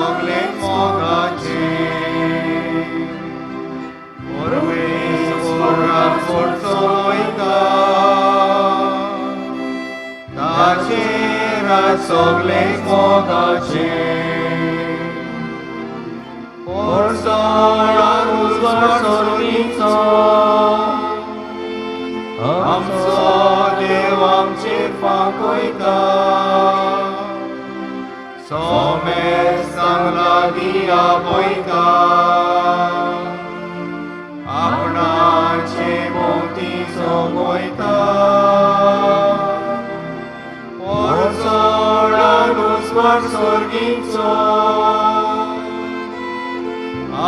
सगळेच मोगाचे परमेश्वराक वयता ताचेर सगळेच मोगाचे पोरसोळान उजवाड सोर्गीचो आमचो देव आमचेर फांकयता सोमेस्तांक लागीं आपयता आपणाचे भोंवती सोंपयता पोरसोळान उजवाड सोर्गीचो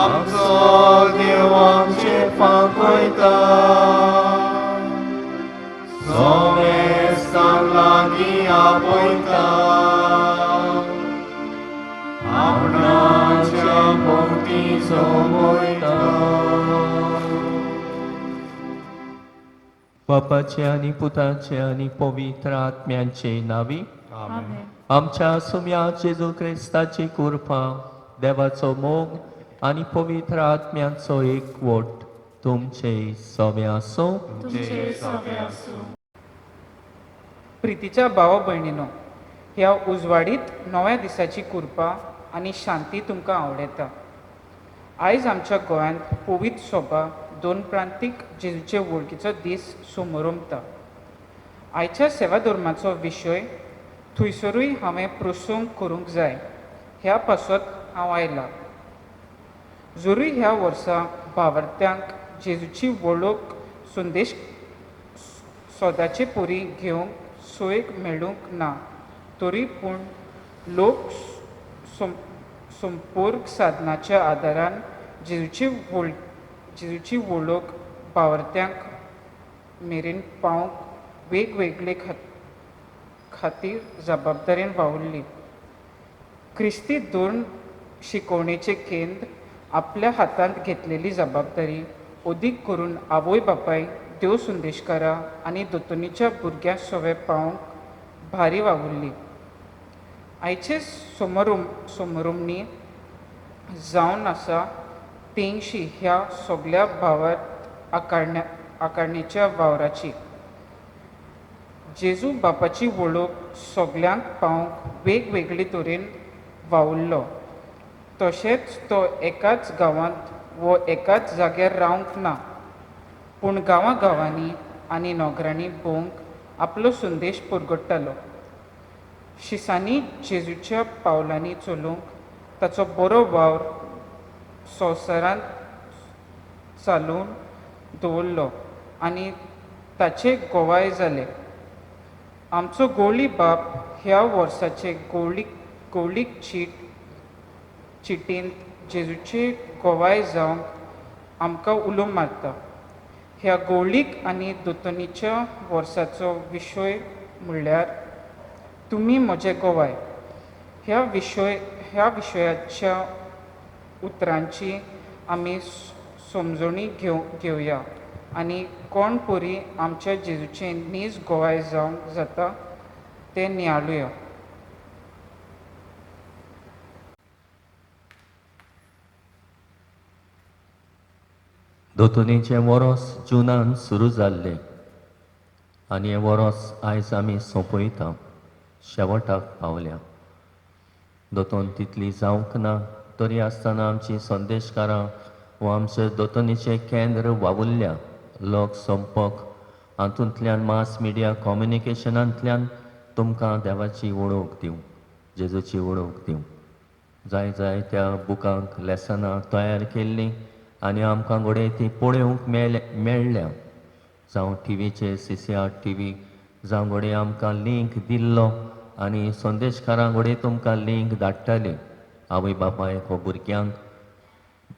आमचो देव आमचेर फांकयता सोमेस्तांक लागीं आपयता आपणाच्या भोंवती सोंपयता. बापाचे आनी पुताचे आनी पवित्र आत्म्यांचे नावी. आमेन. आमच्या सुम्या जेजू क्रिस्ताची कृपा, देवाचो मोग आनी पवित्र आत्म्यांचो एकवट तुमचे सवे आसूं. तुमचे सवे आसूं. प्रितीच्या भावा भयणीनो, ह्या उजवाडीत नव्या दिसाची कृपा आनी शांती तुमकां आवडटा. आयज आमच्या गोंयांत पवित्र सोबा दोन प्रांतीक जेजूचे वळखीचो दीस समोरमता. आयच्या सेवा धर्माचो विशय थंयसरूय हांवें प्रसंग करूंक जाय ह्या पासत हांव आयलां. जरूय ह्या वर्सा भावार्थ्यांक जेजूची वळख संदेश सोदाचे परी घेवंक सोयक मेळूंक ना, तरी पूण लोक संपर्क साधनाच्या आदारान जेजूची वळख भावार्थ्यांक मेरेन पावंक वेगवेगळे खातीर जबाबदारेन वावुरली. क्रिस्ती धोरण शिकोवणेचें केंद्र आपल्या हातांत घेतलेली जबाबदारी अदीक करून आवय बापाय, देव संदेशकारां आनी दोतोनीच्या भुरग्यां सवे पावंक भारी वावुरली. आयचे समोरुमणी जावन आसा तेंगशी ह्या सगल्या भावार्थ आकारणेच्या वावराची. जेजू बापाची वळख सगल्यांक पावंक वेगवेगळे तरेन वावुरलो. तशेंच तो एकाच गांवांत वो एकाच जाग्यार रावंक ना, पूण गांवां गांवांनी आनी नगरांनी भोंवंक आपलो संदेश परगट्टालो. शिसांनी जेजूच्या पावलांनी चलूंक ताचो बरो वावर संवसारांत चालून दवरलो आनी ताचे गोवाय जाले. आमचो गोवळी बाप ह्या वर्साचे गोवळीक चिटींत जेजूचे गोवाय जावंक आमकां उलो मारता. ह्या गोवळीक आनी दोतोनीच्या वर्साचो विशय म्हणल्यार तुमी म्हजे गोवाय. ह्या विशयाच्या उतरांची आमी समजणी घेवया आनी कोण परी आमच्या जेजूचे नीज गोवाय जावंक जाता तें नियाळुया. दोतोनीचें वरोस जुनान सुरू जाल्लें आनी हें वरोस आयज आमी सोंपयता, शेवटाक पावल्या. दोतोन तितली जावंक ना, तरी आसतना आमची संदेशकारां वो आमचे दोतोनीचें केंद्र वावुरल्या लोक संपर्क हातूंतल्यान मास मिडिया कम्युनिकेशनांतल्यान तुमकां देवाची वळख दिवं, जेजूची वळख दिवं. जाय जाय त्या बुकांक लेसनां तयार केल्लीं आनी आमकां घडये ती पळोवंक मेळ्ळ्या. जावं टिवीचेर CCR TV जावं घडये आमकां लिंक दिल्लो आनी संदेशकारां घडये तुमकां लिंक धाडटाली. आवय बापायक हो भुरग्यांक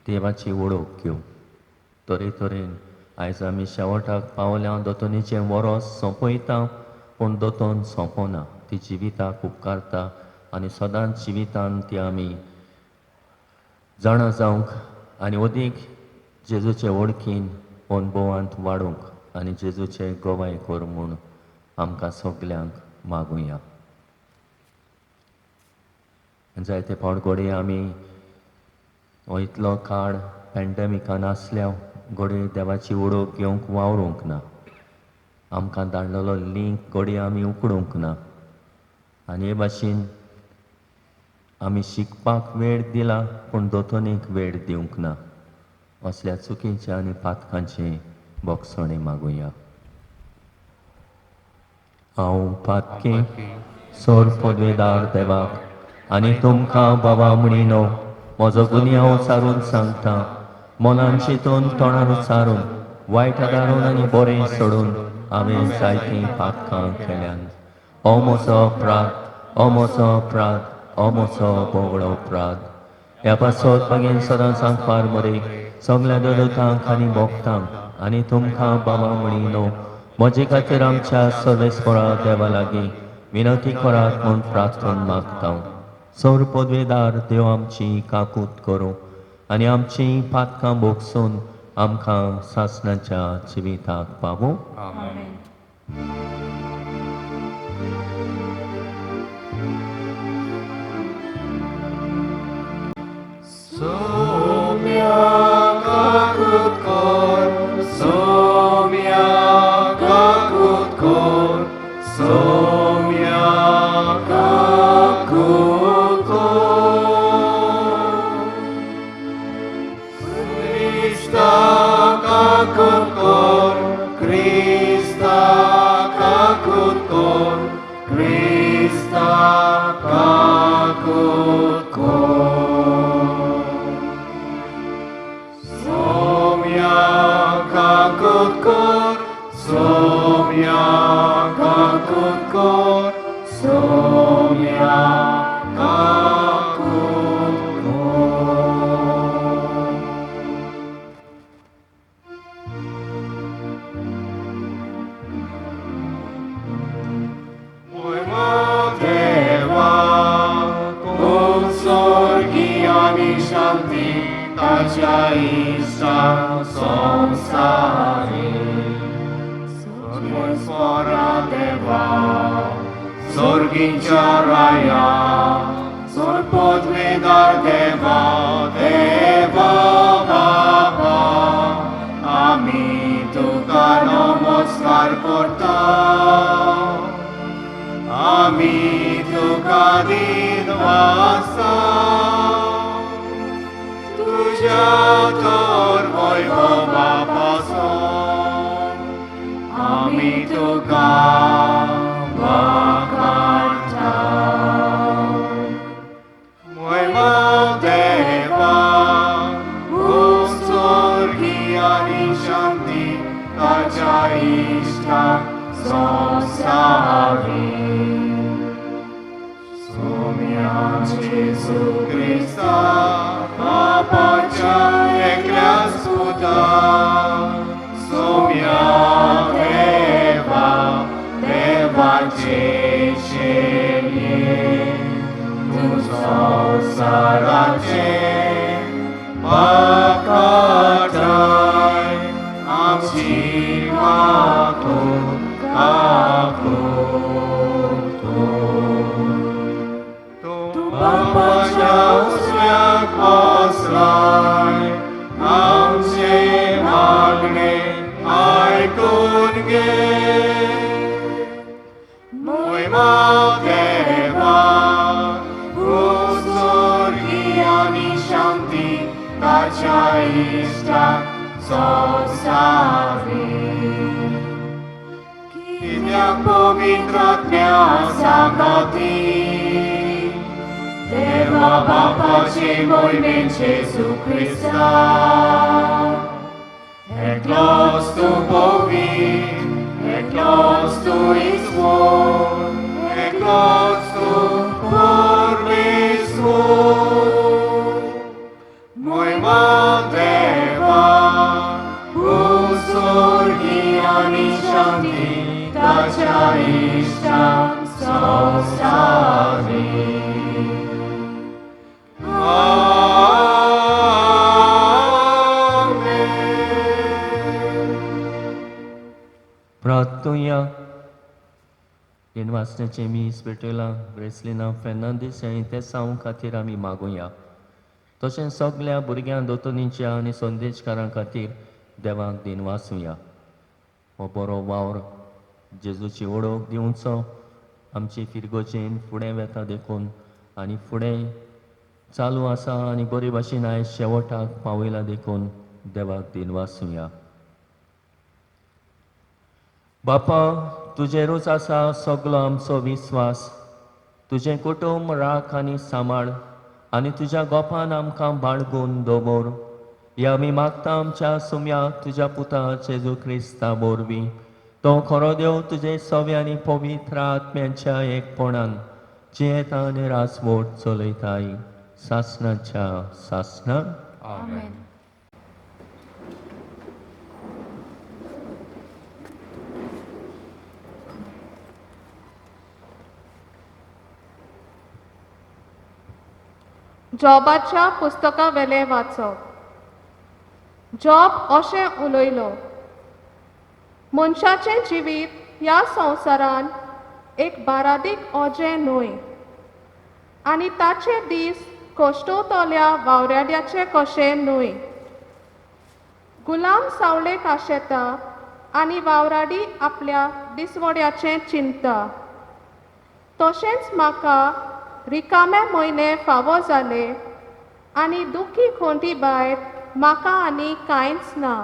देवाची वळख घेवं. तरेतरेन आयज आमी शेवटाक पावल्या. दोतोनीचें वरोस सोंपयता, पूण दोतोन सोंपना, ती जिविताक उपकारता आनी सदांच जिवितान ती आमी जाणा जावंक आनी अदीक जेजूचे वळखीन अणभवांत वाडूंक आनी जेजूचे गोवाय कर म्हूण आमकां सगल्यांक मागुया. जायते फावट घडये आमी हो इतलो काळ पॅन्डेमिकान आसल्या घडये देवाची ओळख घेवंक वावरूंक ना, आमकां धाडलेलो लिंक घडये आमी उकडूंक ना आनी हे भाशेन आमी शिकपाक वेळ दिला पूण दोतोनीक वेळ दिवंक ना. असल्या चुकीचे आनी पातकांचे बोगसणे मागुया. हांव पातकी सोर पदवेदार देवाक आनी तुमकां बाबा म्हणिनो म्हजो गुन्यांव सारून सांगता, मनान चिंतून तोंडान उच्चारून वायट आदारून आनी बरें सोडून हांवें जायतीं पातकां केल्यान. हो म्हजो अपराध, हो म्हजो अपराध, हो म्हजो बोगडो अपराध. ह्या पासत मागीर सदांच सांगपार मरे सगल्या ददतांक आनी भोगतांक आनी तुमकां बाबा म्हणिनो म्हजे खातीर आमच्या सर्वेस्परा देवा लागीं विनंती करात म्हूण प्रार्थना मागता. सौर पदवेदार देव आमची काकूत करूं आनी आमची पातकां भोगसून आमकां सासणाच्या जिविताक पावूं. सोम्या काकूत कर, सोम्या काकूत कर, सोम्या काकूत कर. क्रिस्ता काकूत कर, क्रिस्ता काकूत कर, क्रिस्ता काकूत कर. सोम्या काकूत कर, सोम्या काकूत कर, सोम्या काकूत कर. मोयमा देवा उत्सर्गी आनी शांती ताच्या इश्टा संवसारी. सर्वेस्परा देवा स्वर्गीच्या राया सोर पदवेदार देवा देवा बाबा आमी तुका नमस्कार करता, आमी तुका दिनवासा. तुज्या तर वैभवा पासून आमी तुका वाखाणटा. मोयमा देवा उत्सर्गी आनी शांती ताच्या इश्टा संवसारी. सोम्या जेजू क्रिस्ता बापाच्या एकल्या सुता, सोम्या देवा देवाचे शेणये तूं संवसाराचे पाप काडटाय, आमची काकूत काकूत कर. तूं बापाच्या उजव्याक बसलाय, आमचें मागणें आयकून घे. मोयमा देवा उत्सर्गी आनी शांती ताच्या इश्टा संवसारी. कित्याक पवित्र आत्म्या सांगाती देवा बापाचे मोहिमेन जेजू क्रिस्ता एकलोच तूं पवित्र, एकलोच तूं ईश्वर, एकलोच तूं परमेश्वर. मोहिमा देवा उत्सर्गी आनी शांती ताच्या इश्टा संवसारी. आमेन. प्रार्थुया. दिनवासण्याचें मीस पेटयलां ग्रेसलिना फेर्नांदीस आनी तेसांव खातीर आमी मागुया. तशेंच सगल्या भुरग्यां दोतोनीच्या आनी संदेशकारां खातीर देवाक दिनवासुया. हो बरो वावर जेजूची ओळख दिवचो आमची फिरगोजेन फुडें वेता देखून आनी फुडें चालू आसा आनी बरे भाशेन आयज शेवटाक पावयला देखून देवाक दिनवासुया. बापा, तुजेरूच आसा सगलो आमचो विस्वास. तुजें कुटुंब राख आनी सांबाळ आनी तुज्या गोपान आमकां बाळगून दवर. ह्या आमी मागता आमच्या सुम्याक तुज्या पुता जेजू क्रिस्ता वरवीं. तो खरो देव तुजे सवे आनी पवित्र आत्म्याच्या एकपणान जियेता आनी राजवट चलयताय सासणाच्या सासणां. आमेन. जॉबाच्या पुस्तका वेलें वाचप. जॉब अशें उलयलो, मनशाचें जिवीत ह्या संवसारांत एक बारादीक ओजें न्हय आनी ताचे दीस कश्टवतल्या वावराड्याचे कशें न्हय. गुलाम सावळेक आशेता आनी वावराडी आपल्या दिसवड्याचें चिंता. तशेंच म्हाका रिकामे म्हयने फावो जाले आनी दुखी खोंटी भायर म्हाका आनी कांयच ना.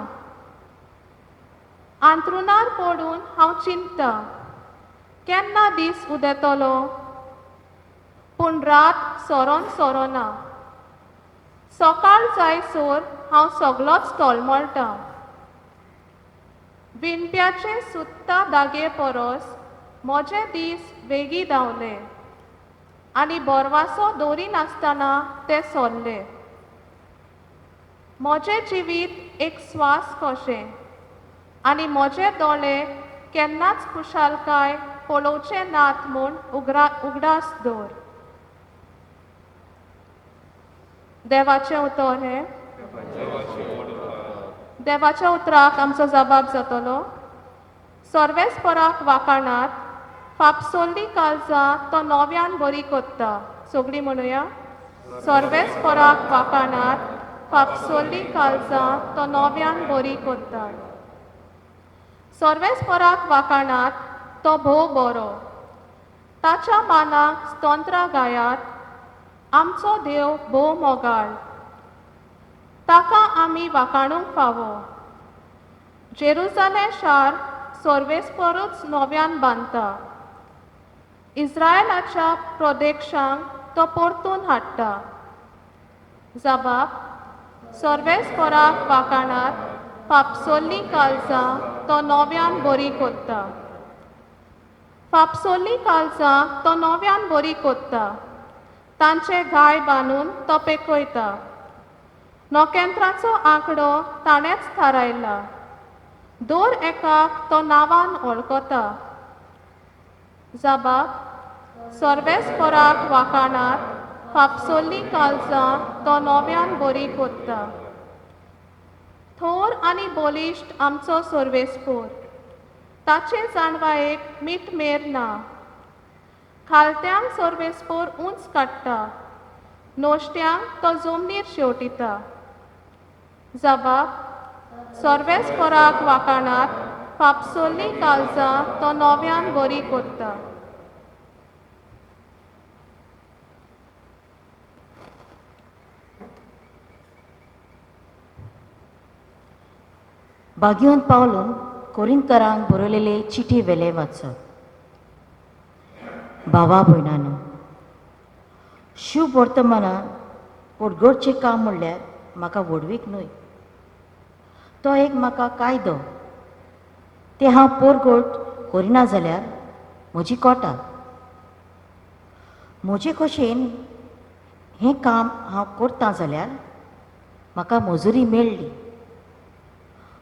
आंतरुणार पडून हांव चिंता, केन्ना दीस उदेतलो, पूण रात सरोन सरोना. सकाळ जायसर हांव सगलोच तळमळटा. विणप्याचे सुत्ता दागे परस म्हजे दीस वेगीं धांवले आनी बोरवासो दवरिनासतना ते सरले. म्हजें जिवीत एक स्वास कशें आनी म्हजे दोळे केन्नाच खुशालकाय पळोवचे नात म्हूण उगडास दवर. देवाचें उतर हें. देवाच्या उतराक आमचो जबाब जातलो. सर्वेस्पराक वाकाणात फापसोल्ली काळजां तो नव्यान बरी कोत्ता. सगळीं म्हणुया, सर्वेस्पराक वाकाणात फापसोल्ली काळजां तो नव्यान बरी कोत्ता. सर्वेस्पराक वाकाणात तो भोव बरो, ताच्या मानाक स्तोत्रां गायात. आमचो देव भोव मोगाळ, ताका आमी वाकाणूंक फावो. जेरुजालें शार सर्वेस्परूच नव्यान बांदता, इस्रायलाच्या प्रदेशांक तो परतून हाडटा. जबाब, सर्वेस्पराक वाकाणात फापसोल्ली काळजां तो नव्यान बरी कोत्ता. फापसोल्ली काळजां तो नव्यान बरी कोत्ता, तांचे घाय बांदून तो पेकयता. नोकेंत्राचो आंकडो ताणेंच थारायला, दर एकाक तो नांवान वळखता. जबाब, सर्वेस्पराक वाकाणात फापसोल्ली काळजां तो नव्यान बरी कोत्ता. थोर आनी बलिश्ट आमचो सर्वेस्पोर, ताचे जाणवायेक मीठमेर ना. खालत्यांक सर्वेस्पोर उंच काडटा, नोश्ट्यांक तो जमनीर शेवटिता. जबाब, सर्वेस्पराक वाकाणात फापसोल्ली काळजां तो नव्यान बरी कोत्ता. बागियोन पावलून कोरिंतकारांक बरयलेले चिटी वेले वाचप. भावा भयणानो, शुभ वर्तमानान पोटगोडचें काम म्हणल्यार म्हाका व्हडवीक न्हय, तो एक म्हाका कायदो. तें हांव पोरगोट करिना जाल्यार म्हजी कोटा. म्हजे खोशेन हें काम हांव करतां जाल्यार म्हाका मजुरी मेळ्ळी,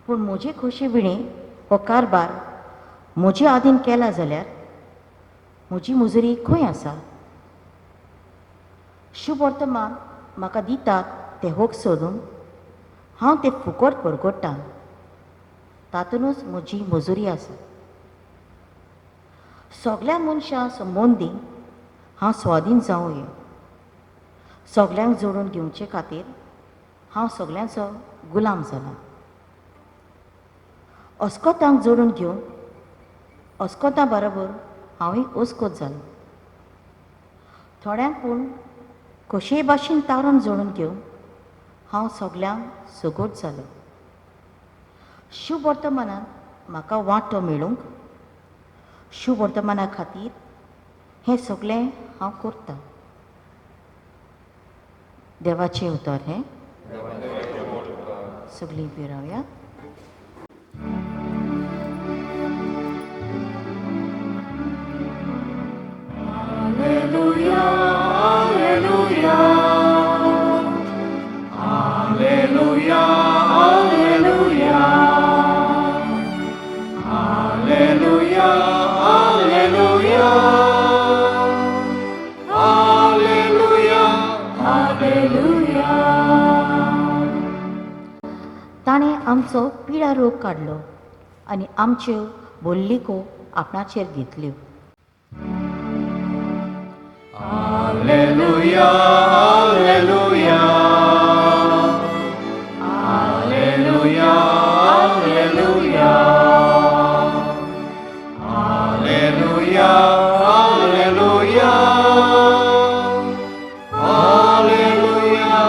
पूण म्हजे खोशी विणें हो कारबार म्हजे आदीन केला जाल्यार म्हजी मजुरी खंय आसा? शुभ वर्तमान म्हाका दितात ते होक सोदून हांव ते फुकट परगट्टां, तातूंतच म्हजी मजुरी आसा. सगळ्या मनशां संबंदी हांव स्वाधीन जावं ये. सगल्यांक जोडून घेवचे खातीर हांव सगल्यांचो गुलाम जाला. अस्कोतांक जोडून घेवन अस्कोता बरोबर हांवूय अस्कोत जालो. थोड्यांक पूण कशेय भाशेन तारून जोडून घेवन हांव सगल्यांक सगोट जालो. शुभ वर्तमानांत म्हाका वांटो मेळूंक शुभ वर्तमाना खातीर हें सगळें हांव करतां. देवाचें उतर हें. सगळीं पिरावया. Alleluia, Alleluia, Alleluia, Alleluia, Alleluia, Alleluia, Alleluia, Alleluia. ताणें आमचो पिडा रोग काडलो आनी आमच्यो बोल्लिको आपणाचेर घेतल्यो. Alleluia, Alleluia, Alleluia, Alleluia, Alleluia, Alleluia, Alleluia,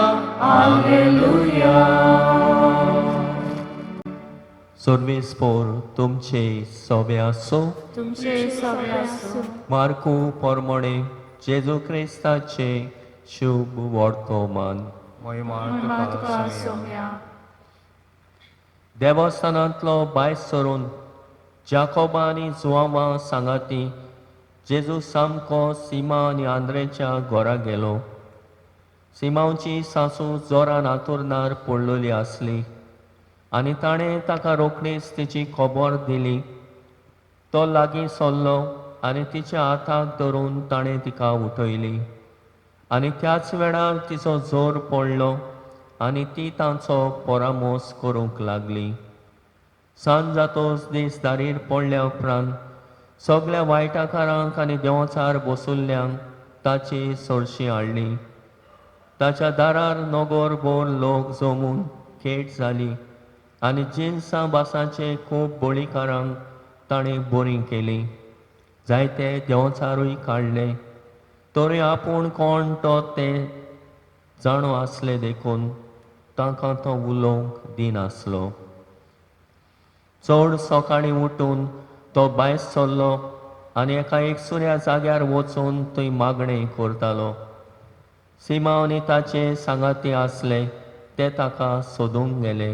Alleluia. सर्वेस्पोर तुमचे सोबे आसूं. तुमचे सगळे आसूं. मार्कू पोरमोणे जेजू क्रिस्ताचे शुभ वर्तमान. महिमा महिमा तुका तुका सोम्या. सोम्या. देवस्थानांतलो भायर सरून जाकोबा आनी जुवांवा सांगाती जेजू सामको सिमा आनी आंद्रेच्या घरा गेलो. सिमांवची सासू जोरान आतुरनार पडलेली आसली आनी ताणें ताका रोखडीच तिची खबर दिली. तो लागीं सरलो आनी तिच्या हाताक धरून ताणें तिका उठयली आनी त्याच वेळार तिचो जोर पडलो आनी ती तांचो परामोस करूंक लागली. सांज जातोच दीस दारीर पडल्या उपरांत सगळ्या वायटाकारांक आनी देंवचार बसुल्ल्यांक ताची सरशी हाडली. ताच्या दारार नगर भर लोक जमून खेट जाली आनी जिनसां भासांचे खूब बळीकारांक ताणें बरीं केलीं. जायते देंवचारूय काडले, तरी आपूण कोण तो ते जाणो आसले देखून तांकां तो उलोवंक दिनासलो. चड सकाळीं उठून तो भायर सरलो आनी एका एकसुऱ्या जाग्यार वचून थंय मागणें करतालो. सिमांव आनी ताचे सांगाती आसले ते ताका सोदूंक गेले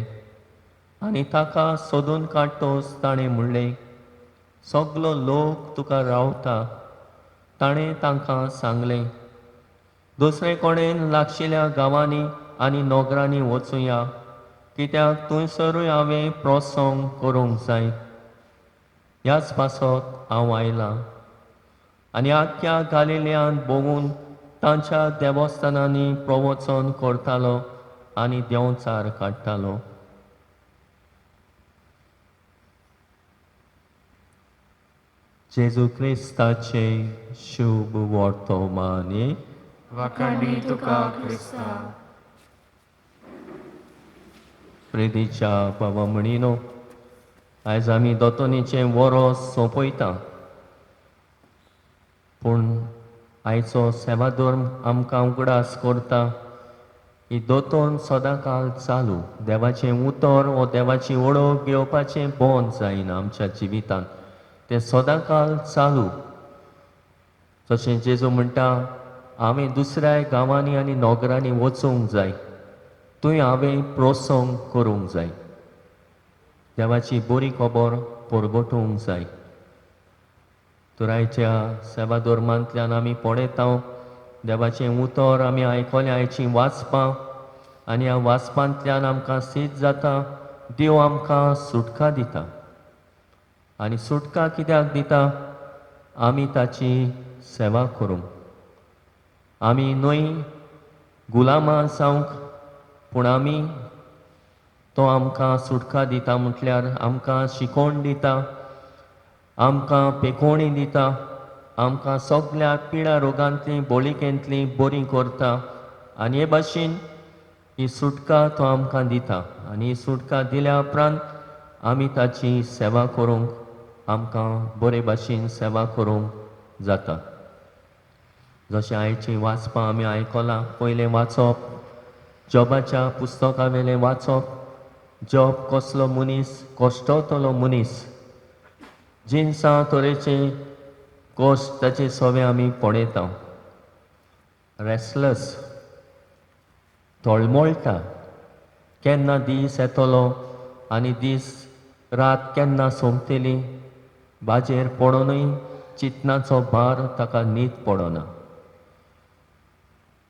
आनी ताका सोदून काडटोच ताणें म्हणलें, सगलो लोक तुका रावता. ताणें तांकां सांगलें, दुसरे कडेन लागशिल्ल्या गांवांनी आनी नगरांनी वचुया, कित्याक थंयसरूय हांवें प्रसंग करूंक जाय. ह्याच पासत हांव आयलां. आनी आख्ख्या गालिलियांत भोंवून तांच्या देवस्थानांनी प्रवचन करतालो आनी देंवचार काडटालो. जेजू क्रिस्ताचे शुभ वर्तमाने. वाखाणी तुका क्रिस्ता. प्रेदीच्या बाबा म्हणिनो, आयज आमी दोतोनीचें वरोस सोंपयता, पूण आयचो सेवाधर्म आमकां उगडास करता ही दोतोन सदांकाल चालू. देवाचें उतर वो देवाची वळख घेवपाचें बंद जायना आमच्या जिवितांत, तें सदांकाल चालू. तशें जेजू म्हणटा, हांवें दुसऱ्या गांवांनी आनी नगरांनी वचूंक जाय, थंय हांवें प्रसंग करूंक जाय, देवाची बरी खबर परगटूंक जाय. तर आयच्या सेवा धर्मांतल्यान आमी पळयता देवाचें उतर आमी आयकलें, आयचीं वाचपां, आनी ह्या वाचपांतल्यान आमकां सीद जाता देव आमकां सुटका दिता. आनी सुटका कित्याक दिता? आमी ताची सेवा करूंक. आमी न्हय गुलामां जावंक, पूण आमी तो आमकां सुटका दिता म्हटल्यार आमकां शिकोवण दिता, आमकां पेकोवणी दिता, आमकां सगल्या पिडा रोगांतली बोलिकेंतली बरी करता आनी हे भाशेन ही सुटका तो आमकां दिता. आनी ही सुटका दिल्या उपरांत आमी ताची सेवा करूंक आमकां बरे भाशेन सेवा करूंक जाता. जशें आयचीं वाचपां आमी आयकलां, पयलें वाचप जॉबाच्या पुस्तका वेलें वाचप. जॉब कसलो मनीस, कश्टतलो मनीस, जिनसां तरेचे कश्ट ताचे सवे आमी पळयता. रेस्टलेस, तळमळटा, केन्ना दीस येतलो आनी दीस रात केन्ना सोंपतली, बाजेर पडोनूय चिंतनाचो भार ताका न्हीद पडना.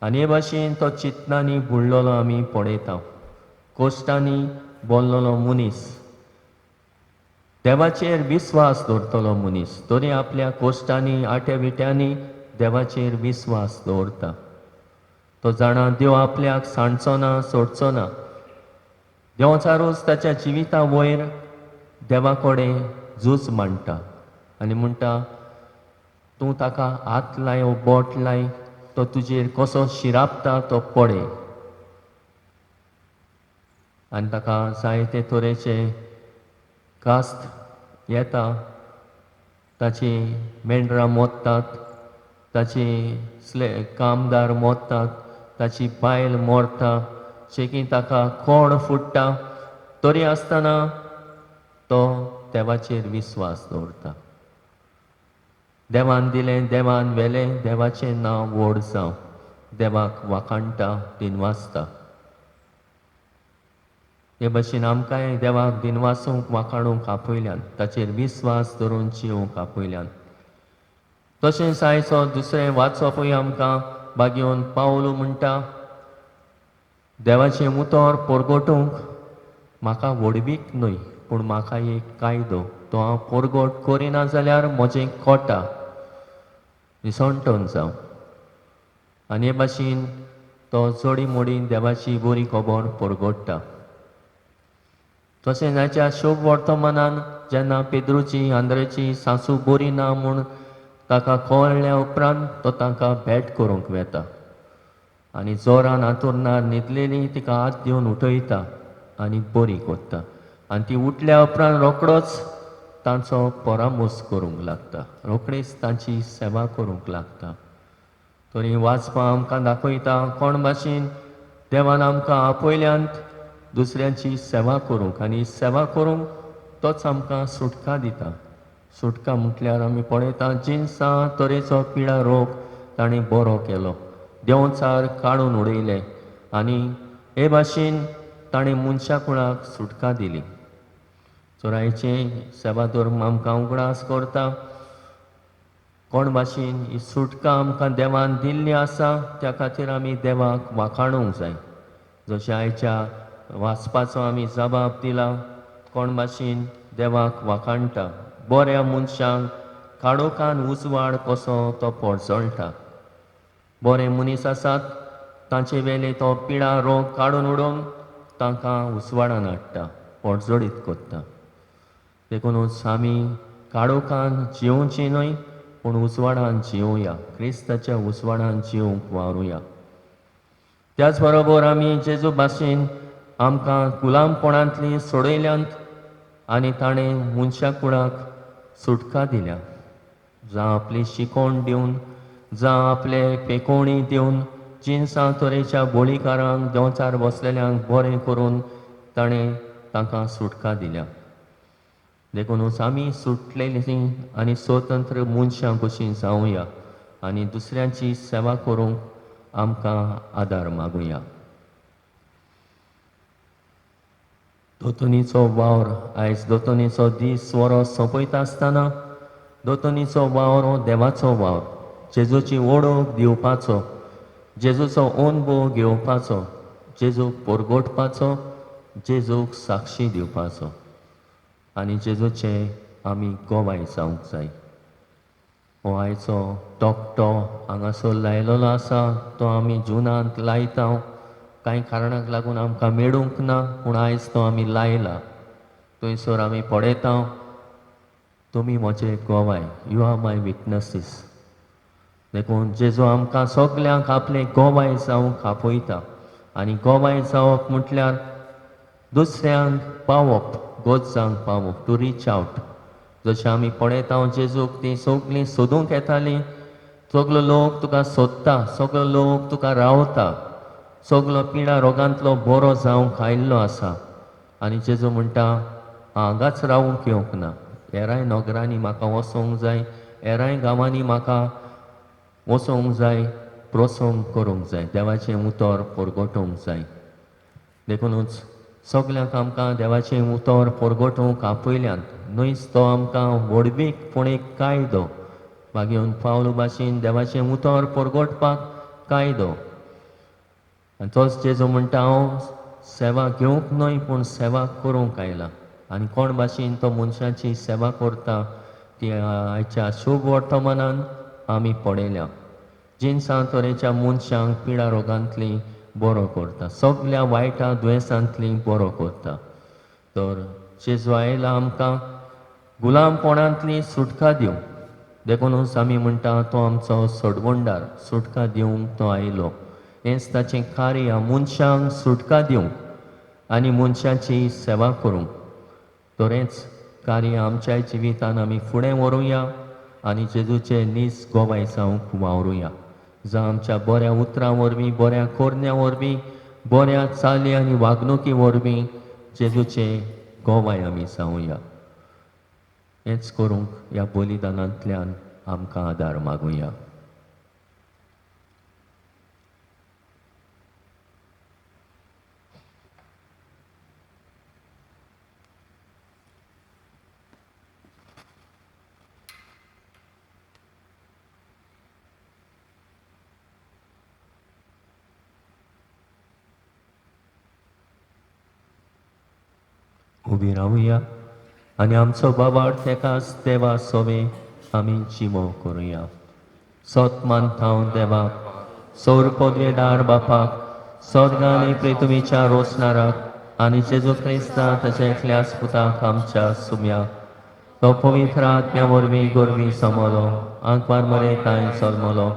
आनी हे भाशेन तो चिंतनांनी बुडलेलो आमी पळयता. कश्टांनी बोल्लोलो मनीस, देवाचेर विस्वास दवरतलो मनीस, तरी आपल्या कश्टांनी आट्या विट्यांनी देवाचेर विस्वास दवरता. तो जाणा देव आपल्याक सांडचो ना, सोडचो ना. देंवचारूच ताच्या जिविता वयर देवा कडेन झूज मांडटा आनी म्हणटा, तूं ताका हात लाय वो बोट लाय, तो तुजेर कसो शिरापता तो पळय. आनी ताका जायते तरेचे कास्त येता, ताची मेंढरां मोडटात, ताची कामदार मोडटात, ताची बायल मोरता, शेकी ताका कोण फुट्टा, तरी आसतना तो देवाचेर विस्वास दवरता. देवान दिलें, देवान व्हेलें, देवाचें नांव व्हड जावं, देवाक वाखाणटा, दिनवासता. हे भशेन आमकांय देवाक दिनवासूंक वाखाणूंक आपयल्यान, ताचेर विस्वास दवरून जिवंक आपयल्यान. तशेंच आयचो दुसरें वाचपूय आमकां बागेवन पावलू म्हणटा, देवाचें उतर परगटूंक म्हाका व्हडवीक न्हय, पूण म्हाका एक कायदो, तो हांव परगट करिना जाल्यार म्हजें कोटा निसणटन जावं. आनी हे भाशेन तो जोडी मोडीन देवाची बरी खबर परगट्टा. तशेंच हाच्या शोभ वर्तमानान जेन्ना पेद्रूची आंद्रेची सासू बरी ना म्हूण ताका कळ्ळ्या उपरांत तो तांकां भेट करूंक वेता आनी जोरान आतुरणार न्हिदलेली तिका हात दिवन उठयता आनी बरी करता. आनी ती उठल्या उपरांत रोखडोच तांचो परामोस करूंक लागता, रोखडीच तांची सेवा करूंक लागता. तरी वाचपां आमकां दाखयता कोण भाशेन देवान आमकां आपयल्यांत दुसऱ्यांची सेवा करूंक, आनी सेवा करूंक तोच आमकां सुटका दिता. सुटका म्हटल्यार आमी पळयता जिनसां तरेचो पिडा रोग ताणें बरो केलो, देंवचार काडून उडयले आनी हे भाशेन ताणें मनशा कुळाक सुटका दिली. चोरायचें सेवा धर्म आमकां उगडास करता कोण भाशेन ही सुटका आमकां देवान दिल्ली आसा, त्या खातीर आमी देवाक वाखाणूंक जाय. जशें आयच्या वाचपाचो आमी जबाब दिला, कोण भाशेन देवाक वाखाणटा, बऱ्या मनशांक काळोखान उजवाड कसो तो पोरजळटा. बरे मनीस आसात तांचे वेले तो पिडा रोग काडून उडोवन तांकां उजवाडान हाडटा, पोटजोडीत करता. देखूनच आमी काळोखान जिवची न्हय, पूण उजवाडान जिवया, क्रिस्ताच्या उजवाडान जिवंक वावरुया. त्याच बरोबर आमी जेजू भाशेन आमकां गुलामपणांतली सोडयल्यांत आनी ताणें मनशा कुळाक सुटका दिल्या. जावं आपली शिकोवण दिवन, जावं आपले पेकोवणी दिवन, जिनसां तरेच्या बोळीकारांक देंवचार बसलेल्यांक बरें करून ताणें तांकां सुटका दिल्या. देखूनच आमी सुटलेलीं आनी स्वतंत्र मनशां कशीं जावया आनी दुसऱ्यांची सेवा करूंक आमकां आदार मागुया. दोतोनीचो वावर आयज दोतोनीचो दीस वरो सोंपयता आसतना दोतोनीचो वावर हो देवाचो वावर, जेजूची वळख दिवपाचो, जेजूचो अनुभव घेवपाचो, जेजूक परगटपाचो, जेजूक साक्षी दिवपाचो आनी जेजूचे आमी गोवाय जावंक जाय. हो आयचो तकटो हांगासर लायलेलो आसा तो आमी जुनांत लायता, कांय कारणाक लागून आमकां मेळूंक ना, पूण आयज तो आमी लायला. थंयसर आमी पळयता तुमी म्हजे गोवाय, you are my witnesses. देखून जेजू आमकां सगल्यांक आपले गोवाय जावंक आपयता आनी गोवाय जावप म्हटल्यार दुसऱ्यांक पावप, गरजांक पावप, टू रीच आवट. जशें आमी पळयता जेजूक तीं सगलीं सोदूंक येतालीं. सगलो लोक तुका सोदता, सगलो लोक तुका रावता, सगलो पिडा रोगांतलो बरो जावंक आयिल्लो आसा. आनी जेजू म्हणटा हांगाच रावूंक येवंक ना, हेराय नगरांनी म्हाका वचोंक जाय, हेराय गांवांनी म्हाका वचोंक जाय, प्रसंग करूंक जाय, देवाचें उतर परगटोवंक जाय. देखुनूच सगल्यांक आमकां देवाचें उतर परगटोवंक आपयल्यान न्हयच तो आमकां व्हडवीक पूण एक कायदो मागीर पावलो भाशेन देवाचें उतर परगटपाक कायदो. आनी तोच जेजू म्हणटा हांव सेवा घेवंक न्हय पूण सेवा करूंक आयला. आनी कोण भाशेन तो मनशाची सेवा करता ती आयच्या शुभ वर्तमानान आमी पळयल्या. जिनसां तरेच्या मनशांक पिडा रोगांतली बरो करता, सगल्या वायटा दुयेंसांतली बरो करता. तर जेजू आयला आमकां गुलामपणांतली सुटका दिवंक. देखूनच आमी म्हणटा तो आमचो सोडवणदार, सुटका दिवंक तो आयलो. हेंच ताचें कार्य, मनशांक सुटका दिवंक आनी मनशाची सेवा करूंक. तरेंच कार्य आमच्या जिवितान आमी फुडें व्हरुया आनी जेजूचे नीज गोवाय जावंक वावरुया. जावं आमच्या बऱ्या उतरां वरवीं, बऱ्या करण्या वरवीं, बऱ्या चाली आनी वागणुकी वरवीं जेजूचे गोवाय आमी जावया. हेंच करूंक ह्या बलिदानांतल्यान आमकां आदार मागुया. उबी रावया आनी आमचो बाबार तेकाच देवा सोवे आमी जिवो करुया. सत मानता देवाक, सौर पदवेदार बापाक, स्वर्ग आनी पृथ्वीच्या रोसणाराक आनी जेजू क्रिस्ता ताच्या एकल्याच पुताक आमच्या सुम्याक, तो पवित्र आत्म्या वरवीं गोरवीं समलो, आंकवार मरे कांय जल्मलो,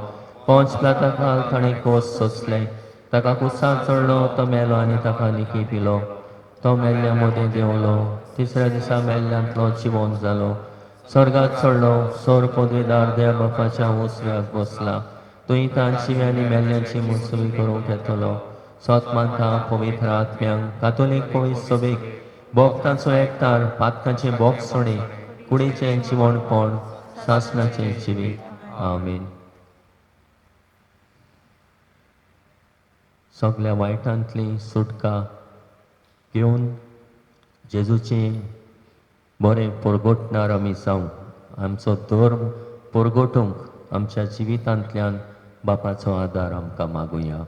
पंच प्लाता काल ताणें कोस सोंसले, ताका कुसां चडलो, तो मेलो आनी ताका निकी पिलो, तो मेल्ल्या मदीं देंवलो, तिसऱ्या दिसा मेल्ल्यांतलो जिवोन जालो, स्वर्गात चडलो, सोर पदवेदार देव बापाच्या उसव्याक बसला, तुंय तांची आनी मेल्ल्यांची मुसवी करूंक येतलो. सत मानता पवित्र आत्म्यांक, कातोलीक पवित्र सभेक, भोक्तांचो एकतार, पातकांचे भोगसणे, कुडीचें जिवणपण, सासणाचें जिवीत. आमीन. सगल्या वायटांतली सुटका घेवन जेजूचें बरें परगटणार आमी जावं. आमचो धर्म परगटूंक आमच्या जिवितांतल्यान बापाचो आदार आमकां मागुया.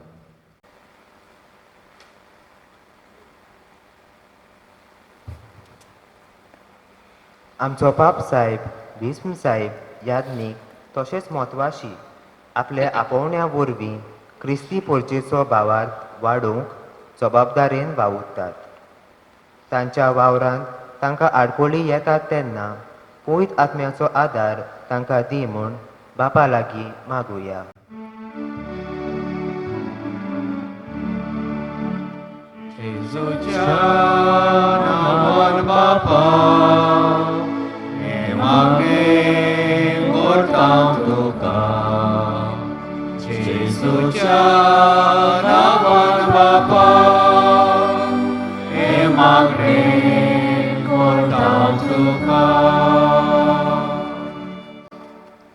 आमचो पाप साहेब भीष्म साहेब याज्ञीक तशेंच म्हत्वाशी आपल्या आपोवण्या वरवीं क्रिस्ती पोर्चेचो भावार्थ वाडोवंक जबाबदारेन वावुरतात. तांच्या वावरांत तांकां आडखळी येतात तेन्ना पवित्र आत्म्याचो आदार तांकां दी म्हूण बापा लागीं मागुया. जेजूच्या नांवान बापा हें मागणें करता तुका, जेजूच्या नांवान बापा हें मागणें करता तुका.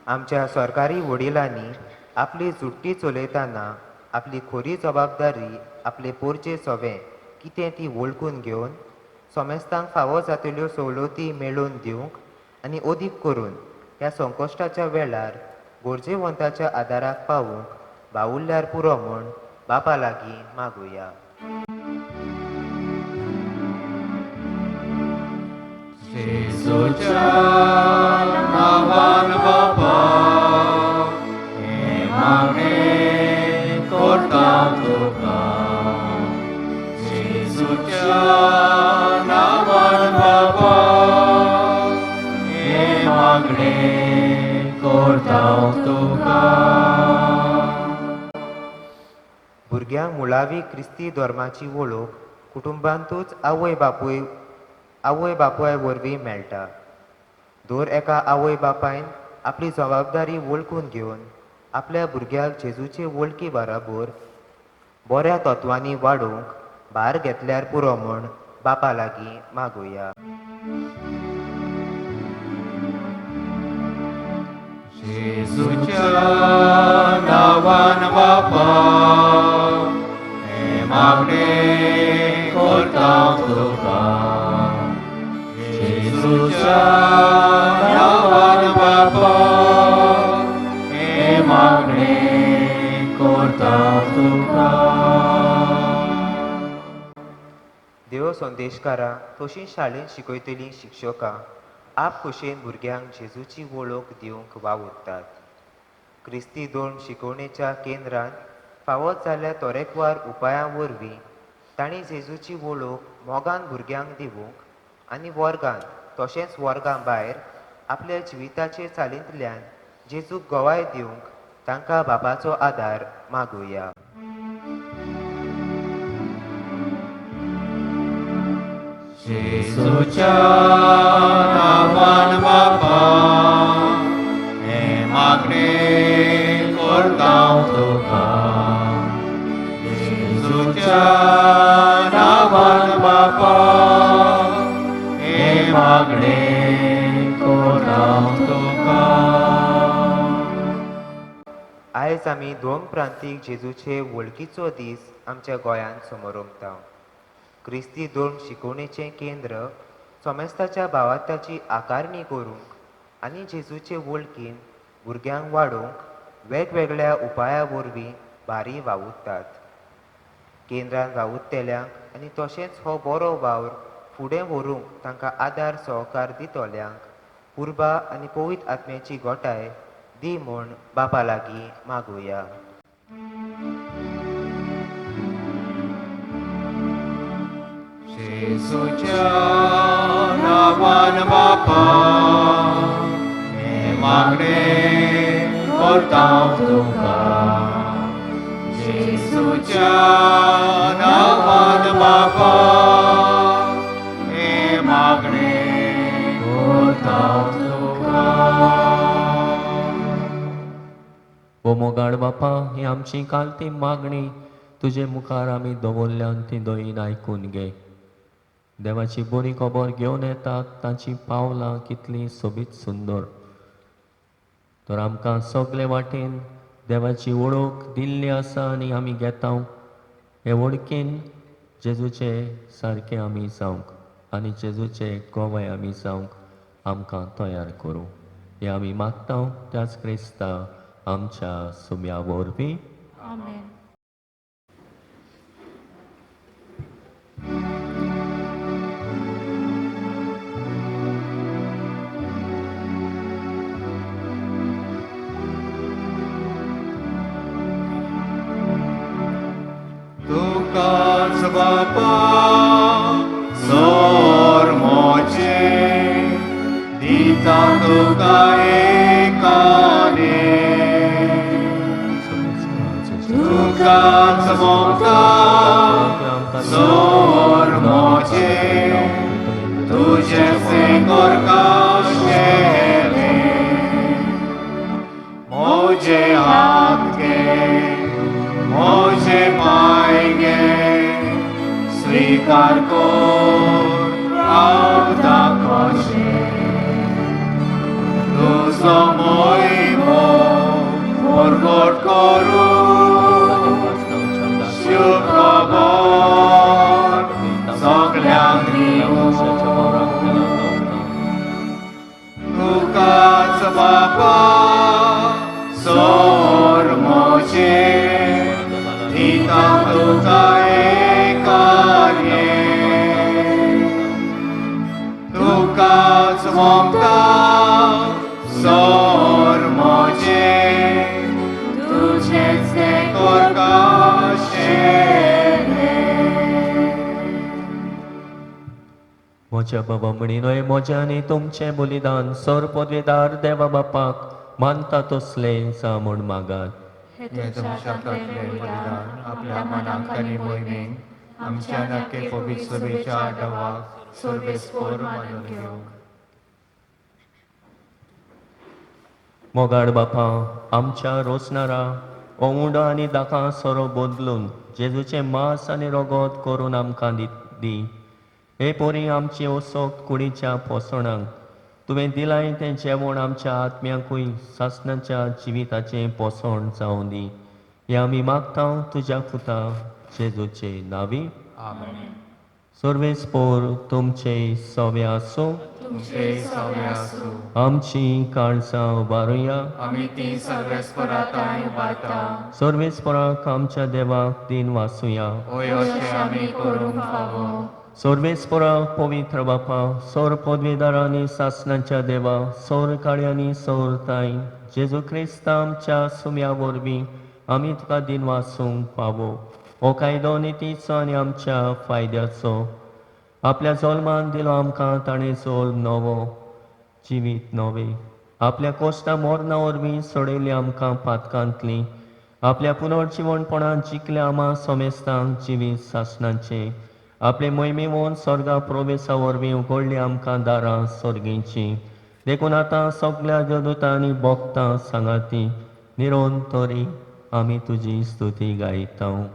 आमच्या सरकारी वडिलांनी आपली जुट्टी चलयतना आपली खरी जबाबदारी आपले पोरचे सवे कितें ती वळखून घेवन समेस्तांक फावो जातल्यो सवलती मेळोवन दिवंक आनी अदीक करून ह्या संकश्टाच्या वेळार गरजेवंताच्या आदाराक पावूंक बावुरल्यार पुरो म्हूण बापा लागीं मागुया. जेजूच्या नांवान बापा हें मागणें करता तुका, जेजूच्या नांवान बापा हें करता तुका. भुरग्यांक मुळावी क्रिस्ती धर्माची वळख कुटुंबांतूच आवय बापूय वरवीं मेळटा. दर एका आवय बापायन आपली जबाबदारी वळखून घेवन आपल्या भुरग्याक जेजूचे वळखी बराबर बऱ्या तत्वांनी वाडोवंक भार घेतल्यार पुरो म्हूण बापा लागीं मागुया. जेजूच्या नांवान बापा हें मागणें करता तुका. जेजूच्या नांवान बापा हें मागणें करता तुका. देव संदेशकारां तशीं शाळेंत शिकयतलीं शिक्षकां आप खोशयेन भुरग्यांक जेजूची वळख दिवंक वावुरतात. क्रिस्ती धर्म शिकोवणेच्या केंद्रांत फावो जाल्ल्या तरेकवार उपायां वरवीं तांणी जेजूची वळख मोगान भुरग्यांक दिवंक आनी वर्गांत तशेंच वर्गां भायर आपल्या जिविताचे चालींतल्यान जेजूक गवाय दिवंक तांकां बापाचो आदार मागुया. जेजूच्या नांवान बापा हें मागणें करता तुका. जेजूच्या नांवान बापा हें मागणें करता तुका. आयज आमी दोन प्रांतीक जेजूचे वळखीचो दीस आमच्या गोंयांत समरोमता. क्रिस्ती धर्म शिकोवणेचें केंद्र सोमेस्ताच्या भावार्थाची आकारणी करूंक आनी जेजूचे वळखीन भुरग्यांक वाडोवंक वेगवेगळ्या उपाया वरवीं भारी वावुरतात. केंद्रान वावुरतल्यांक आनी तशेंच हो बरो वावर फुडें व्हरूंक तांकां आदार सहकार दितल्यांक उर्बा आनी पवित्र आत्म्याची गोठाय दी म्हूण बापा लागीं मागुया. जेजूच्या नांवान बापा हें मागणें करता तुका. जेजूच्या नांवान बापा हें मागणें करता तुका. ओ मोगाळ बापा, ही आमची कालती मागणी तुजे मुखार आमी दवरल्यान ती दयेन आयकून घे. देवाची बरी खबर घेवन येतात तांची पावलां कितलीं सोबीत सुंदर. तर आमकां सगळे वाटेन देवाची वळख दिल्ली आसा आनी आमी घेता. हे वळखीन जेजूचे सारके आमी जावंक आनी जेजूचे गवाय आमी जावंक आमकां तयार करूं हे आमी मागता त्याच क्रिस्ता आमच्या सुम्या वरवीं. आमेन. तुकाच बापा सोर मोचे दिता तुका एकाने. तुकाच मोगता सोर मोचे तुजें करका शेलें. मोजे हात गे मोजे पाय गे स्वीकार कर आवता कशें. तुजो मोहिमो परगट करूं शुभ खबर सगल्यांक दिवं. तुकाच बापा सोर मोजे दिता तुका एकाने. तुकाच ममता सोर मोजे तुझेच करका शेलें. म्हज्या बाबा म्हणिनय म्हज्या आनी तुमचें बलिदान सर पदवेदार देवा बापाक मानता तसलें जावं म्हूण मागात. हे तुमच्या हातांतलें बलिदान आपल्या मनाक आनी मोहिमेक आमच्या नाके पवित्र सभेच्या आडवाक सर्वेस्पोर मानून घेवंक. मोगाळ बापा, आमच्या रोसणारा हो उंडो आनी दाकां सोरो बदलून जेजूचें मांस आनी रगत करून आमकां दी. हे पोरी आमची ओसोक कुडीच्या पोसणांक तुवें दिलाय तें जेवण आमच्या आत्म्याकूय सासणाच्या जिविताचें पोसण जावं दी. हें आमी मागता तुज्या पुता जेजूचे नांवी. आमेन. सर्वेस्पोर तुमचे सवे आसूं. तुमचे सवे आसूं. आमची काळजां उबारुया. आमी ती सर्वेस्पराताय उबारता. सर्वेस्पराक आमच्या देवाक दिन वासुया. होय अशें आमी करूंक फावो. सर्वेस्पराक पवित्र बापा, सौर पदवीदारांनी सासणाच्या देवा, सौर काळ्यांनी सौर ताई जेजू क्रिस्ता आमच्या सुम्या वरवीं आमी तुका दिन वासूंक फावो. हो कायदो नितीचो आनी आमच्या फायद्याचो आपल्या जल्मान दिलो आमकां ताणें जल्म नवो जिवीत नवें. आपल्या कोश्टा मरणा वरवीं सोडयली आमकां पातकांतली. आपल्या पुनर्जिवणपणान जिखल्या आमा समेस्तांक जिवीत सासणाचें. आपले मोहिमेवन स्वर्गा प्रवेसा वरवीं उगडली आमकां दारां सर्गींची. देखून आतां सगल्या देवदूतांनी भोगतां सांगाती निरंतरी आमी तुजी स्तुती गायता.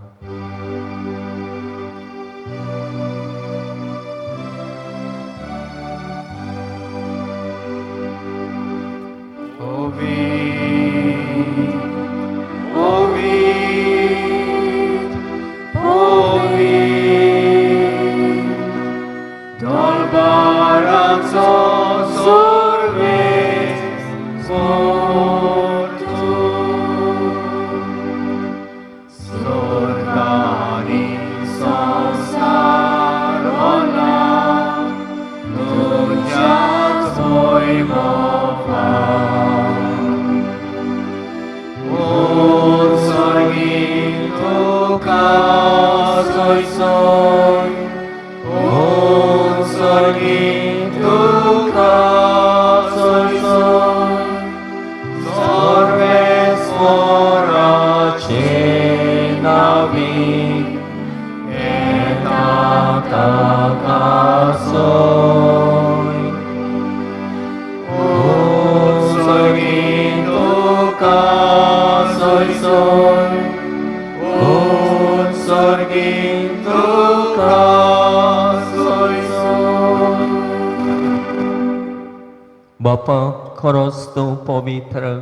बापा, खरोच तूं पवित्र,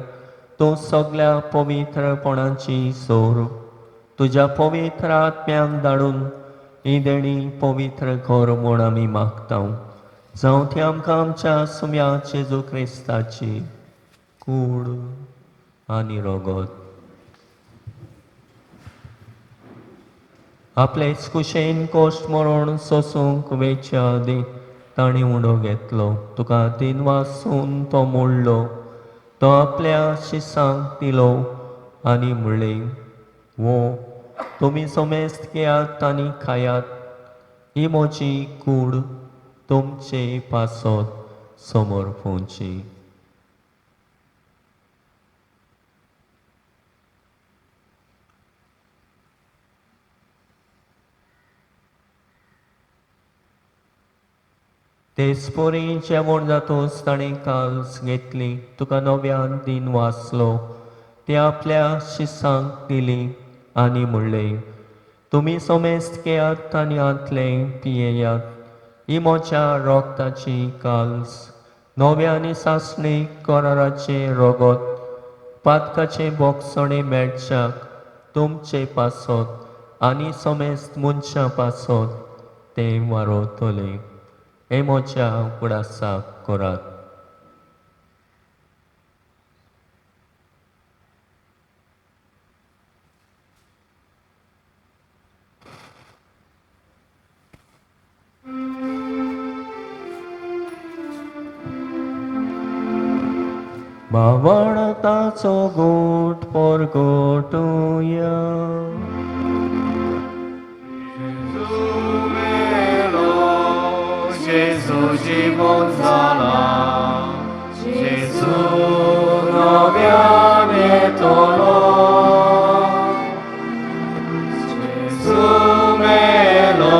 तूं सगल्या पवित्रपणाची सोर. तुज्या पवित्र आत्म्याक धाडून ही देणी पवित्र कर म्हूण आमी मागता. जावं ती आमकां आमच्या सुम्या जेजू क्रिस्ताची कूड आनी रगत. आपलेच कुशेन कोश्ट मरण सोसूंक वेच्या आदीं ताणें उडो घेतलो. तुका दिन वासून तो मोडलो. तो आपल्या शिसांक दिलो आनी म्हणलें, वो तुमी समेस्त घेयात आनी खायात. ही म्हजी कूड तुमचे पासत समर्पूंची. तेच परी जेवण जातूच ताणें काल्स घेतली. तुका नव्यान दिन वाचलो. ते आपल्या शिसांक दिली आनी म्हणलें, तुमी समेस्त घेयात आनी हांतलें पियेयात. ही म्हज्या रोगताची काल्स, नव्या आनी सासणी कराराचें रगत, पातकाचें बोगसणें मेळच्याक तुमचे पासत आनी समेस्त मनशां पासत तें वारवतलें. हे म्हज्या उगडासाक करात. भावार्थाचो गोट परगटुया. Gesù जिवन जाला, Gesù नव्यान येतलो. जेजू मेलो,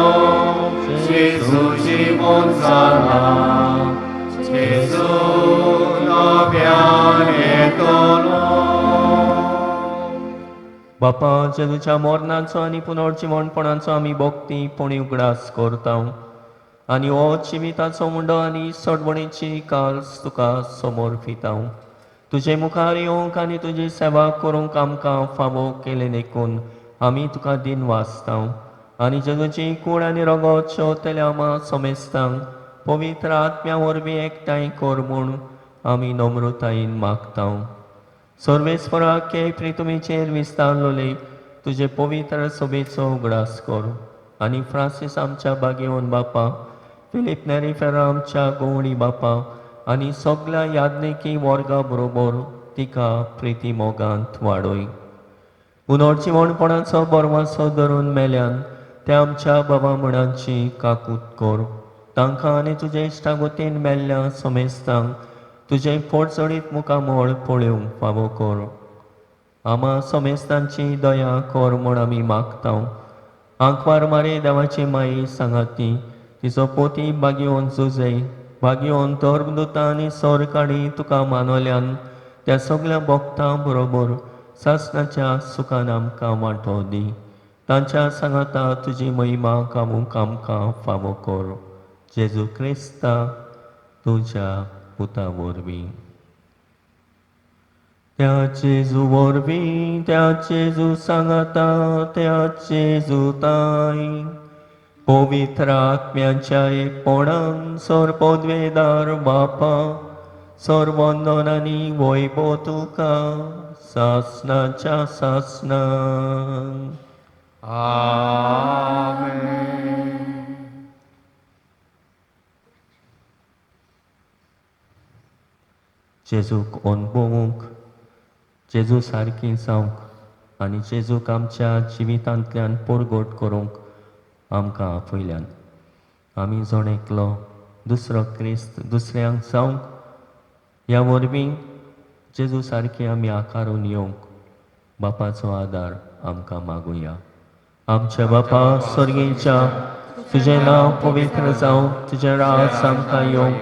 जेजू जिवन जाला, जेजू नव्यान येतलो. बापा, जेजूच्या मरणाचो आनी पुनर्जिवणपणाचो आमी भक्ती पुणी उगडास करता आनी हो जिविताचो मुंडो आनी सडवणीची काल्स तुका समर्पिता. तुजे मुखार येवंक आनी तुजी सेवा करूंक आमकां फावो केलें देखून आमी तुका दिन वाचता आनी जेजूची कूड आनी रगत शेवतल्या आमा समेस्तांक पवित्र आत्म्या वरवीं एकठांय कर म्हूण आमी नम्रतायेन मागता. सर्वेस्पराक प्रितुमीचेर विस्तारलोले तुजे पवित्र सभेचो उगडास कर आनी फ्रांसीस आमच्या बागेवन बापा, फिलीप नेरी फेरा आमच्या गोवणी बापा आनी सगल्या याज्ञिकी वर्गा बरोबर तिका प्रिती मोगांत वाडय. पुनर्जिवणपणाचो बरवासो धरून मेल्यान त्या आमच्या बाबा म्हणांची काकूत कर. तांकां आनी तुजे इश्टागोतीन मेल्ल्या समेस्तांक तुजें फोडचडीत मुखामळ पळोवंक फावो कर. आमा समेस्तांची दया कर म्हूण आमी मागता. आंकवार मारे देवाची माई सांगाती तिचो पोती बागेवन जुजे बागेवन धर्मदुतां आनी सरकाडी तुका मानवल्यान त्या सगल्या भक्तां बरोबर सासणाच्या सुखान आमकां वांटो दी. तांच्या सांगाता तुजी महिमा गावूंक आमकां फावो कर. जेजू क्रिस्ता तुज्या पुता वरवीं. त्या जेजू वरवीं, त्या जेजू सांगाता, त्या जेजू ताई पवित्र आत्म्याच्या एकपणान सर्वपदवेदार बापा, सर्वंदन आनी वैभव तुका सासणाच्या सासणाक. आमेन. जेजूक अणभवूंक, जेजू सारकी जावंक आनी जेजूक आमच्या जिवितांतल्यान परगट करूंक आमकां आपयल्यान. आमी जण एकलो दुसरो क्रिस्त दुसऱ्यांक जावंक ह्या वरवीं जेजू सारकी आमी आकारून येवंक बापाचो आदार आमकां मागुया. आमच्या बापा स्वर्गीच्या, तुजें नांव पवित्र जावं, तुजें राज आमकां येवं,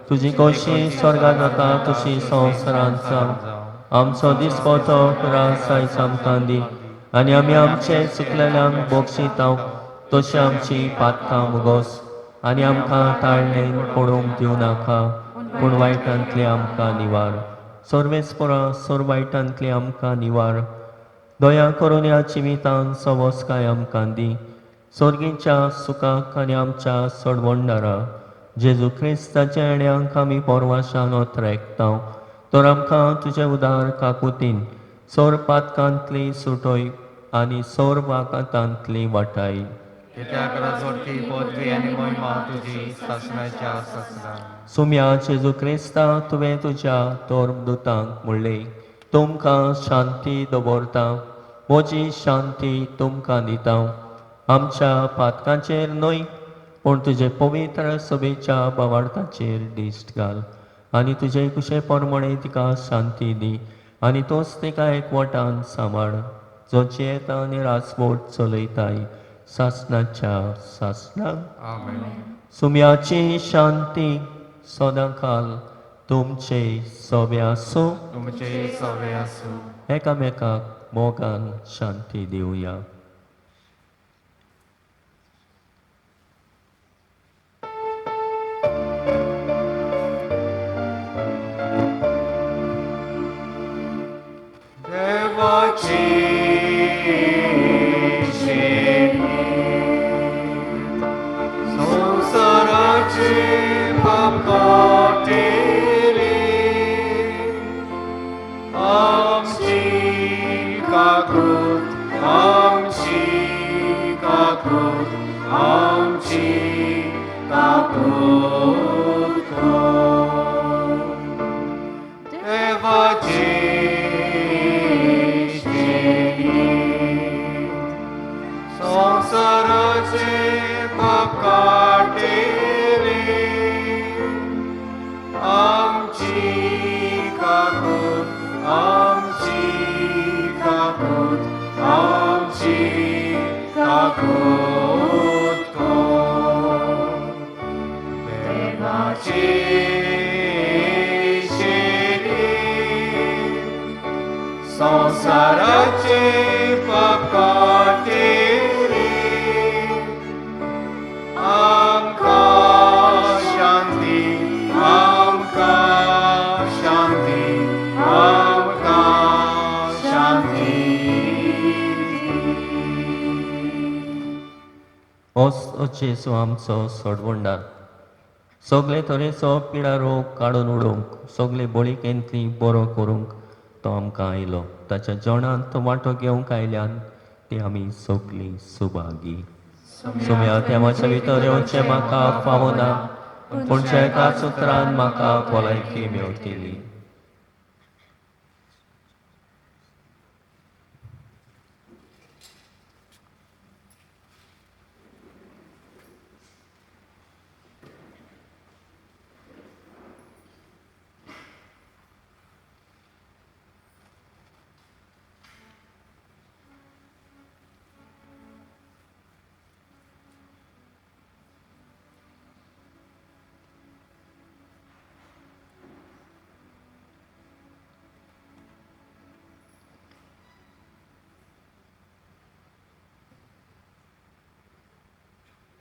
तुजी खोशी स्वर्गांत जाता तशी संवसारांत जावं. आमचो दिसपटो राज आयज आमकां दी आनी आमी आमचे चुकलेल्यांक बक्षिता तशी आमची पातकां मुगोस आनी आमकां ताळणेन पडूंक दिवं नाका, पूण वायटांतली आमकां निवार. सर्वेस्परा सर्व वायटांतली आमकां निवार. दया करून ह्या जिवितान सवस्काय आमकां दी. सर्गीच्या सुखाक आनी आमच्या सडवणदारा जेजू क्रिस्ताच्या येण्यांक आमी परवाशान ओतरेकता. तर आमकां तुजे उदार काकुतीन सोर पातकांतली सुटय आनी सोर वाकातांतली वाटाय. कित्याक राजवटी पदवी आनी महिमा तुजी सासणाच्या सासणाक. सुम्या जेजू क्रिस्ता, तुवें तुज्या धर्मदुतांक म्हणलें, तुमकां शांती दवरता, म्हजी शांती तुमकां दिता. आमच्या पातकांचेर न्हय पूण तुजे पवित्र सभेच्या बावार्थाचेर दिश्ट घाल आनी तुजे कुशे प्रमाणे तिका शांती दी आनी तोच तिका एकवटान सांबाळ, जो जियेता आनी राजवट चलयताय सासणाच्या सासणाक. आमेन. सुम्याची शांती सदांकाल तुमचे सोबे आसूं. तुमचे सवे आसूं. एकामेकाक मोगान शांती दिवया. देवाची शेणी संवसाराचे पाप काडटली, आमची काकूत, आमची काकूत, आमची काकूत कर. देवाची शेणी संवसाराचे पाप काडटली, आमची काकूत, काकूत देवाची शिरी संवसाराचे पाप काडटिली आमकां शांती आमकां शांती आमकां शांती होच जेजू आमचो सोडवणदार सगळे तरेचो पिडा रोग काडून उडोवंक सगळे बळिकेंतली बरो करूंक तो आमकां आयलो. ताच्या जेवणांत वांटो घेवंक आयल्यान ती आमी सगळीं सुभागी. सुम्या तेमाच्या भितर येवचें म्हाका फावना, पूण एकाच उतरान म्हाका भलायकी मेवतली.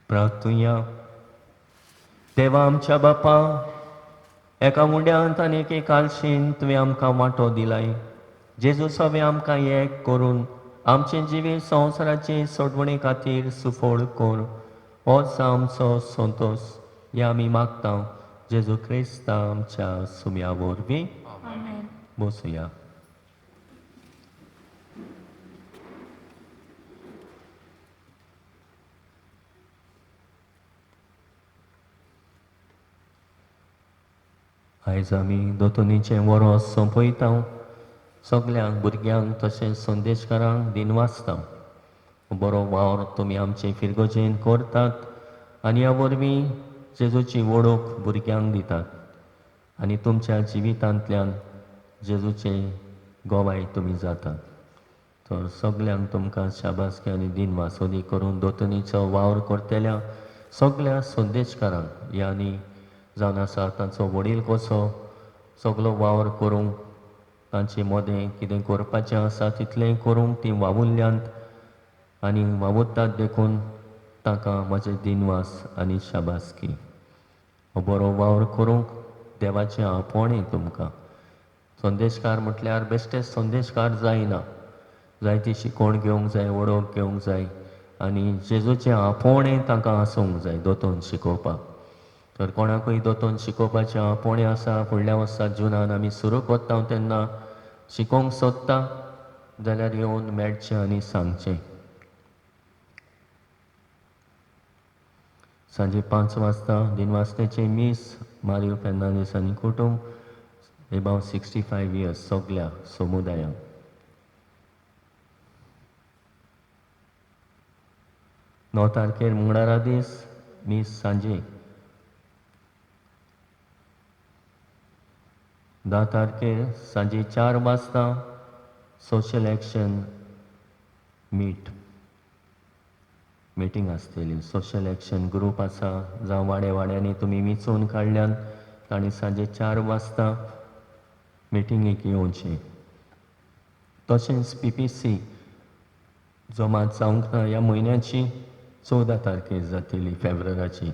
प्रार्थुया. देवा आमच्या बापा, एका उंड्यांत आनी एके कालशीन तुवें आमकां वांटो दिलाय. जेजू सवें आमकां एक करून आमचें जिवीत संवसाराचे सोडवणे खातीर सुफळ कर. होच आमचो संतोश हे आमी मागता जेजू क्रिस्ता आमच्या सुम्या वरवीं. बसुया. आयज आमी दोतोनीचें वरोस सोंपयता. सगल्यांक भुरग्यांक तशेंच संदेशकारांक दिनवासता. बरो वावर तुमी आमचे फिरगोजेन करतात आनी ह्या वरवीं जेजूची वळख भुरग्यांक दितात आनी तुमच्या जिवितांतल्यान जेजूचे गोवाय तुमी जातात. तर सगल्यांक तुमकां शाबासकी आनी दिनवास अदी करून दोतोनीचो वावर करतल्या सगल्या संदेशकारांक यानी जावन आसा तांचो वडील कसो सगलो वावर करूंक तांचे मदें कितें करपाचें आसा तितलें करूंक तीं वावुरल्यांत आनी वावुरतात, देखून तांकां म्हजें दिनवास आनी शाबासकी. हो बरो वावर करूंक देवाचें आपोवणें तुमकां. संदेशकार म्हटल्यार बेश्टेच संदेशकार जायना, जायती शिकवण घेवंक जाय, वळख घेवंक जाय आनी जेजूचें आपोवणें तांकां आसूंक जाय दोतोन शिकोवपाक. तर कोणाकूय दोतोन शिकोवपाचें आपोवणें आसा, फुडल्या वर्सा जुनान आमी सुरू करता तेन्ना शिकोवंक सोदता जाल्यार येवन मेळचें आनी सांगचें. सांजे 5 वाजता दिनवासतेचें मीस मारियो फेर्नांदीस आनी कुटुंब एबाव 65 इयर्स सगल्या समुदायांक. 9 तारखेर मंगळारा दीस मीस सांजे. 10 तारखेर सांजे 4 वाजता सोशल एक्शन मिटींग आसतली. सोशल एक्शन ग्रूप आसा जावं वाडे वाड्यांनी तुमी विंचून काडल्यान तांणी सांजे 4 वाजता मिटिंगेक येवचें. तशेंच PPC जमात जावंक ना ह्या म्हयन्याची 14 तारखेर जातली फेब्रुवाराची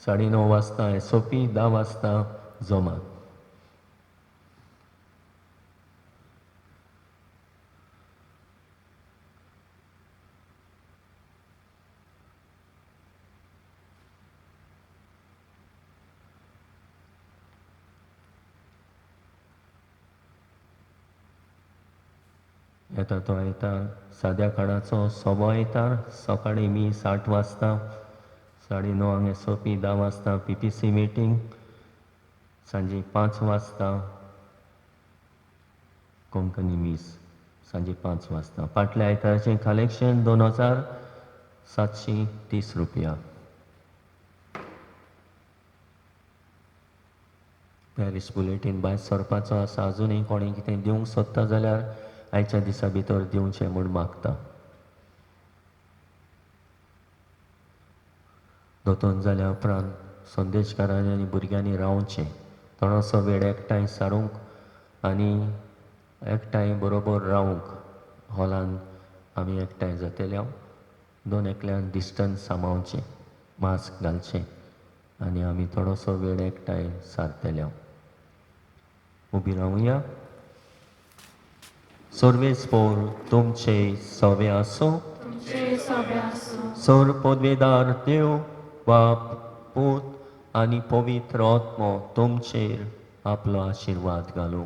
9:30 वाजता SOP, 10 वाजता जमात. येता तो आयतार साद्या काळाचो सोबो आयतार सकाळीं मीस 8 वाजता, 9:30 SOP, 10 वाजता PPC meeting, सांजे 5 वाजता कोंकणी मीस सांजे 5 वाजता. फाटल्या आयताराचें कलेक्शन 2730 रुपया. पॅरीस बुलेटीन भायर सरपाचो आसा, अजुनूय कोणी कितें दिवंक सोदता जाल्यार आयच्या दिसा भितर दिवचें म्हूण मागता. दोतोन जाल्या उपरांत संदेशकारांनी आनी भुरग्यांनी रावचें, थोडोसो वेळ एकठांय सारूंक आनी एकठांय बरोबर रावंक. हॉलान आमी एकठांय जातले, दोन एकल्यान डिस्टन्स सांबाळचें, मास्क घालचें आनी आमी थोडोसो वेळ एकठांय सारतले. उबी रावया. सर्वेस्पोर तुमचे सवे आसूं. सर पदवेदार देव बाप, पूत आनी पवित्र आत्मो तुमचेर आपलो आशिर्वाद घालूं.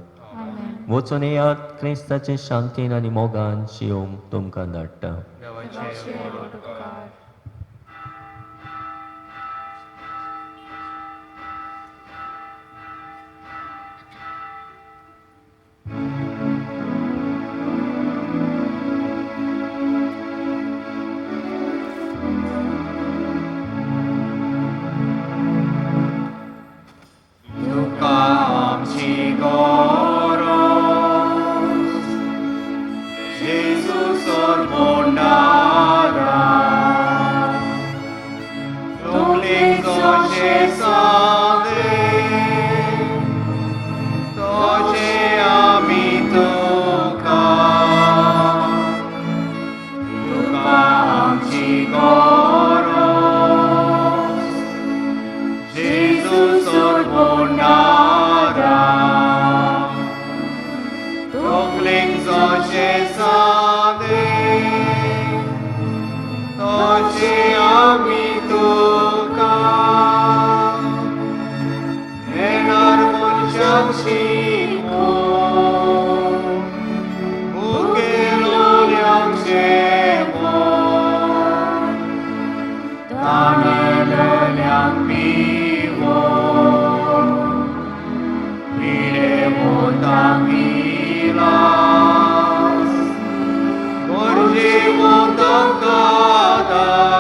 वचून येयात, क्रिस्ताचे शांतीन आनी मोगान जिवंक तुमकां धाडटा. तुका आमची गरज, जेजू सोरपोंडारा, तुकलेक जशें सांगलें तशें आमी तुका. तुका आमची गरज, जेजू सोरपोंडारा, तकलेक जशें सांगलें तशें आमी तुका. येणार मनशाक शिकोवंक, भुकेलोल्यांक जेवण, तानेलेल्यांक पिवोवंक, पिडेवंतांक इलाज, गरजेवंतांक आदार,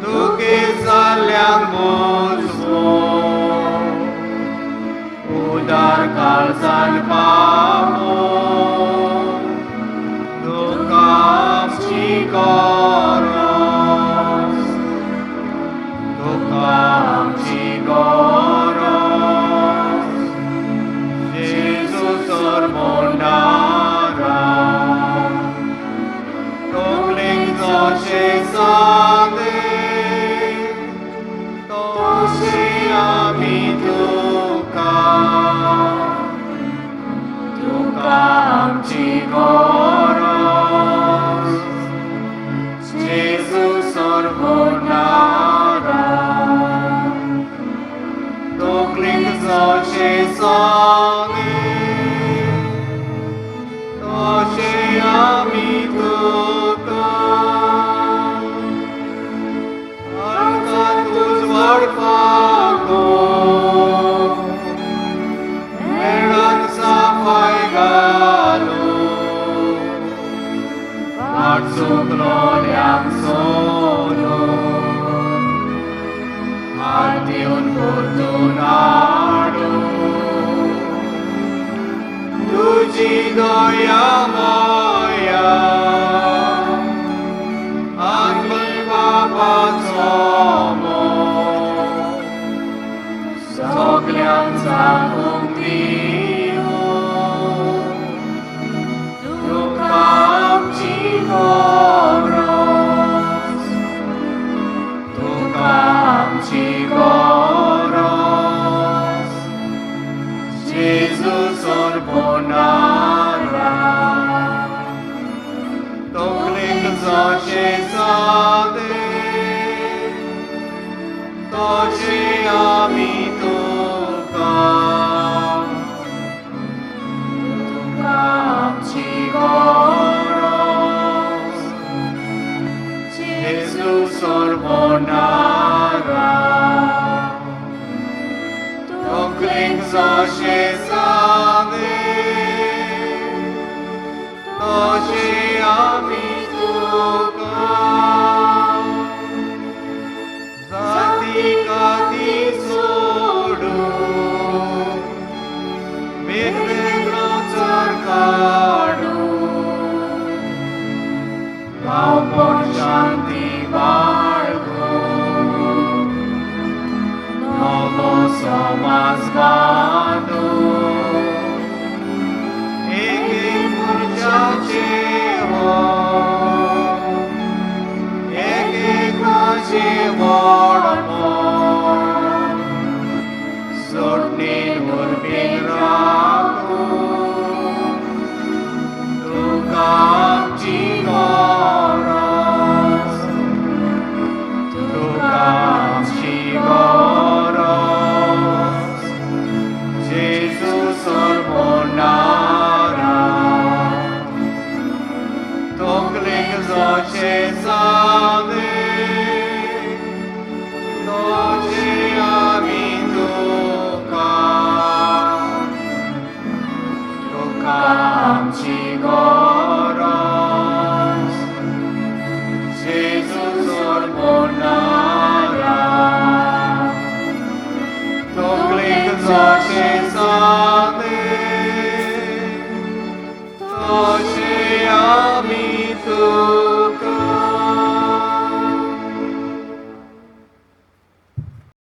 दुखेस्त जाल्ल्यांक मोजवण, उदार काळजान पावोवंक. तुका आमची गरज, तुका आमची गरज, जेजू सोरपोंडारा, तकलेक जशें सांगलें तशें आमी तुका. तुका आमची गरज, जेजू सोरपोंडारा, तकलेक जशें सांगलें तशें आमी तुका. आमकां उजवाड फागो, मेळान साफाय घालूं, वाट चुकलोल्यांक सोदून, हात दिवन परतून हाडूं. तुजी दया माया आनी बापाचो मोग सगल्यांक साकूंक दिवूं. तुका आमची गरज, तुका आमची गरज, जेजू सोरपोंडारा. बांदून एक एक मनशाचे हो एक एकाचे व्हडपण सोडणेन उर्बेन राखूं तुका आमची गरज तुका आमची गरज जेजू सोडणारा तकलेक जशें जालें तशें आमी तुका तुका आमची गरज जेजू सोडणारा तकलेक जशें जालें तशें